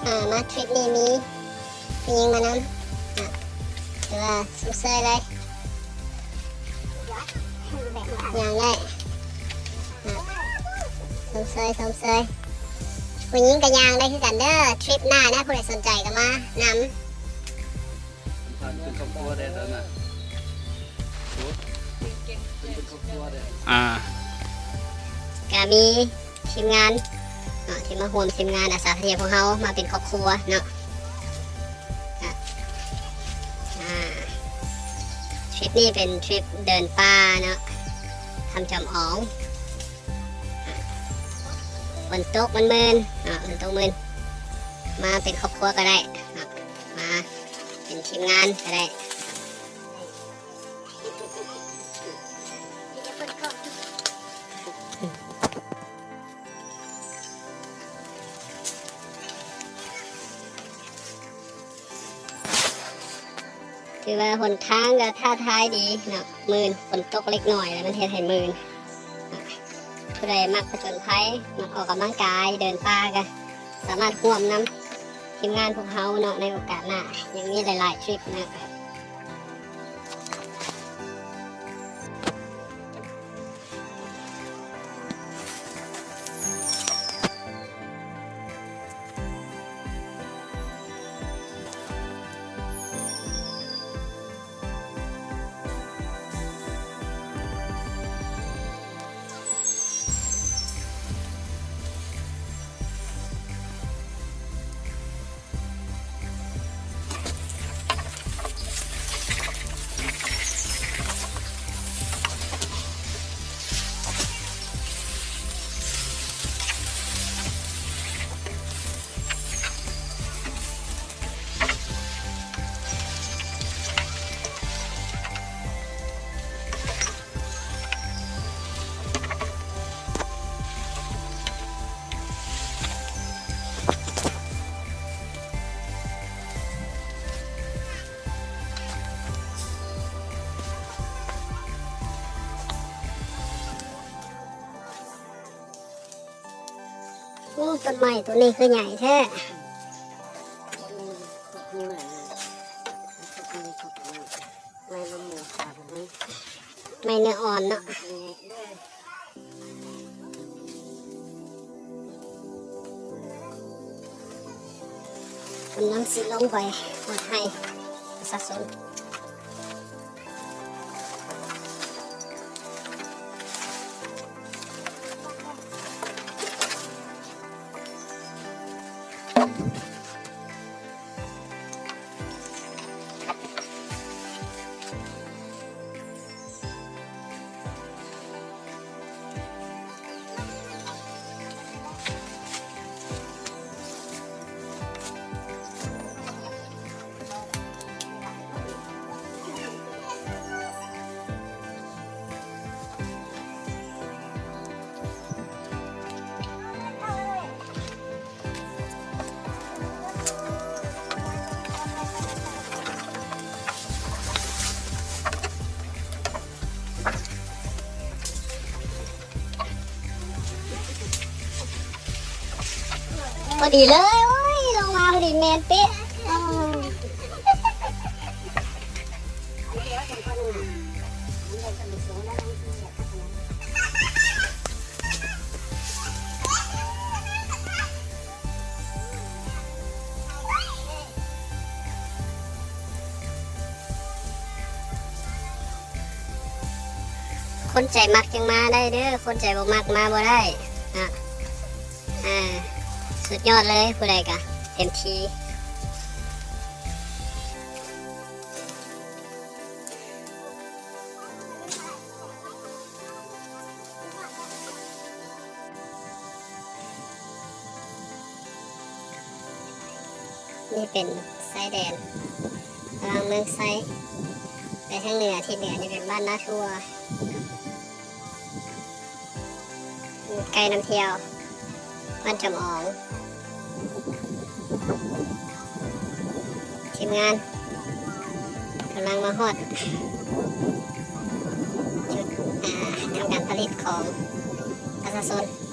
ອ່າ ມາທຣິບນີ້ມີຜູ້ຍິງມານຳ ອ່າ ຖືວ່າຊົມເຊີຍເລີຍ ຍ່າງໄດ້ ອ່າ ຊົມເຊີຍ ຊົມເຊີຍ ຜູ້ຍິງກໍຍ່າງໄດ້ຄືກັນເດີ ທຣິບໜ້ານະ ຜູ້ໃດສົນໃຈກໍມານຳ. ເປັນຄອບຄົວໄດ້ຕອນນັ້ນ ເປັນຄອບຄົວໄດ້ ອ່າ ກະມີທີມງານເນາະ ທີ່ມາຮ່ວມທີມງານອາສາທ່ອງທ່ຽວພວກເຮົາມາເປັນຄອບຄົວເນາະ ກະ ອ່າ ທຣິບນີ້ເປັນທຣິບເດີນປ່າເນາະ ຖ້ຳຈອມອອງ ຝົນຕົກມັນມື່ນເນາະ ຝົນຕົກມື່ນ ມາເປັນຄອບຄົວກໍໄດ້ເນາະ ມາເປັນທີມງານກໍໄດ້. ຖືວ່າຫົນທາງກໍທ້າທາຍດີເນາະ ມື່ນ ຝົນຕົກເລັກນ້ອຍ ແລ້ວມັນເຮັດໃຫ້ມື່ນ. ຜູ້ໃດມັກຜະຈົນໄພ ມັກອອກກຳລັງກາຍ ເດີນປ່າ ກໍສາມາດຮ່ວມນຳທີມງານພວກເຮົາເນາະ ໃນໂອກາດໜ້າ ຍັງມີຫຼາຍໆທຣິບເນາະ. ໂອ້ ຕົ້ນໄມ້ຕົ້ນນີ້ຄືໃຫຍ່ແທ້. ໄມ້ເນື້ອອ່ອນເນາະ ກຳລັງຊິລົງໄປຮອດໄຮ່ປະຊາຊົນ. ພໍດີເລີຍ ໂອ້ຍ ລົງມາພໍດີແມ່ນເປະ. ຄົນໃຈມັກຈັ່ງມາໄດ້ເດີ ຄົນໃຈບໍ່ມັກມາບໍ່ໄດ້ເນາະ. ອ່າ ສຸດຍອດເລີຍ ຜູ້ໃດກະເຕັມທີ່. ນີ້ເປັນຊາຍແດນ ລະຫວ່າງເມືອງໄຊໄປທາງເໜືອ ທິດເໜືອນີ້ເປັນບ້ານນາທົ່ວ ຢູ່ໃກ້ນຳທ່ຽວ ບ້ານຈຳອອງ. ທີມງານກຳລັງມາຮອດຈຸດ ອ່າ ທຳການຜະລິດຂອງປະຊາຊົນ.